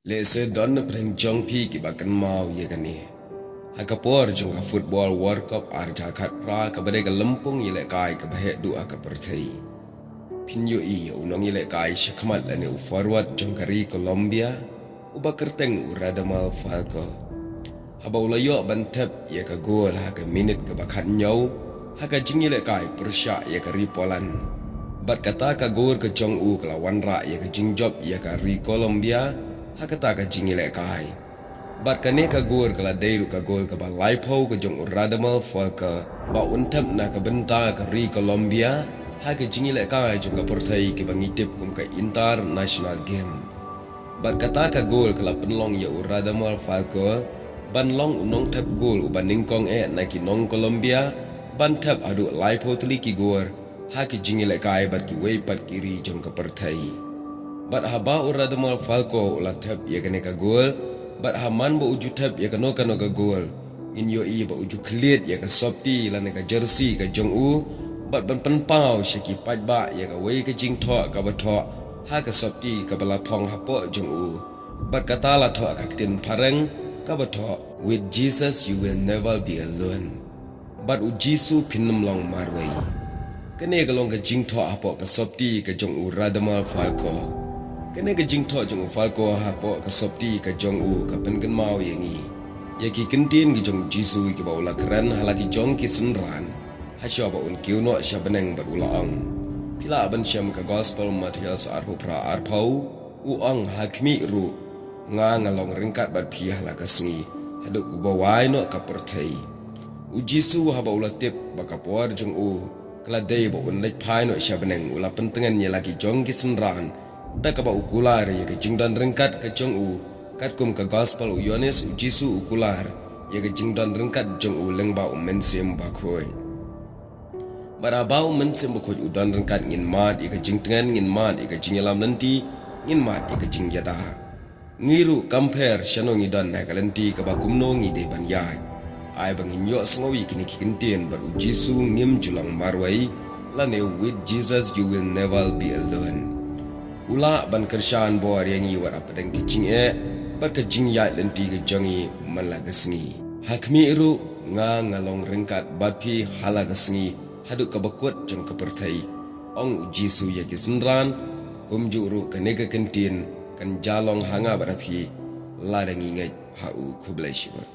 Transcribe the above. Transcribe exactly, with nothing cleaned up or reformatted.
Lehse don na pdeng jong phi kiba kynmaw ïa kane. Ha ka por jong ka Football World Cup ar hajar khatphra kaba dei ka lympung ïalehkai kaba heh duh ha ka pyrthei, phin ïohi ïa u nongïalehkai shakhmat lane u forward jong ka ri Colombia, uba kyrteng u Radamel Falcao. Haba u la ïoh ban thep ïa ka gol ha ka minit kaba khathynñiew ha ka jingïalehkai pyrshah ïa ka ri Poland. Bad kata ka gol ka jong u ka la wanrah ïa ka jingjop ïa ka ri Colombia ha kata ka jingïalehkai. Bad kane ka gol ka la dei ruh ka gol kaba laiphew ka jong u Radamel Falcao ba un thep na ka bynta ka ri Colombia ha ka jingïalehkai jong ka pyrthei kiba ngi tip kum ka International Game. Bad kata ka gol ka la pynlong ïa u Radamel Falcao ban long u nongthep gol uba nyngkong eh na ki nong Colombia ban thep haduh laiphew tylli ki gol ha ki jingïalehkai bad kiwei pat ki ri jong ka pyrthei. Bad haba u Radamel Falcao u la thep ïa kane ka gol, bad ha man ba u ju thep ïa kano kano ka gol, ngin ïohi ba u ju khlieh ïa ka sopti lane ka jersey ka jong u, bad ban pynpaw sha ki paidbah ïa kawei ka jingthoh kaba thoh ha ka sopti kaba la phong hapoh jong u. Bad kata la thoh ha ka ktien phareng kaba thoh, "With Jesus you will never be alone." Bad u Jisu phin nym long marwei. Kane ka long ka jingthoh hapoh ka sopti ka jong u Radamel Falcao. Kane ka jingthoh jong u Falcao hapoh ka sopti ka jong u ka pynkynmaw ïa ngi ïa ki kyntien ki jong u Jisu kiba u la kren ha la ki jong ki synran, ha shwa ba un kiew noh sha bneng bad u la ong, phi lah ban shem ka Gospel Mathaios arphew phra arphew, u ong, ha khmih ruh, nga nga long ryngkat bad phi ha la ka sngi haduh ba wai noh ka pyrthei. U Jisu haba u la tip ba ka por jong u ka la dei ba un leit phai noh sha bneng, u la pyntngen ïa la ki jong ki synran da kaba u kular ïa ka jingdon ryngkat ka jong u. Katkum ka Gospel u Ïoannis, u Jisu u kular ïa ka jingdon ryngkat jong u lyngba u Mynsiem Bakhuid. Bad haba u Mynsiem Bakhuid u don ryngkat, ngin mad ïa ka jingtngen, ngin mad ïa ka jingïalam lynti, ngin mad ïa ka jingïada. Ngi ruh kam pher shano ngi don ha ka lynti kaba kumno ngi dei ban ïaid. Ai ba ngin ïohsngew ïa kine ki kyntien bad u Jisu ngim ju long marwei, lane, "With Jesus you will never be alone." U lah ban kyrshan bor ïa ngi wat hapdeng ki jingeh bad ka jingïaid lynti ka jong ngi man la ka sngi. Ha khmih ruh, nga nga long ryngkat bad phi ha la ka sngi haduh kaba kut jong ka pyrthei, ong u Jisu ïa ki synran. Kumjuh ruh kane ka kyntien kan jia long ha nga bad ha phi lada ngi ngeit ha u. Khublei shibun.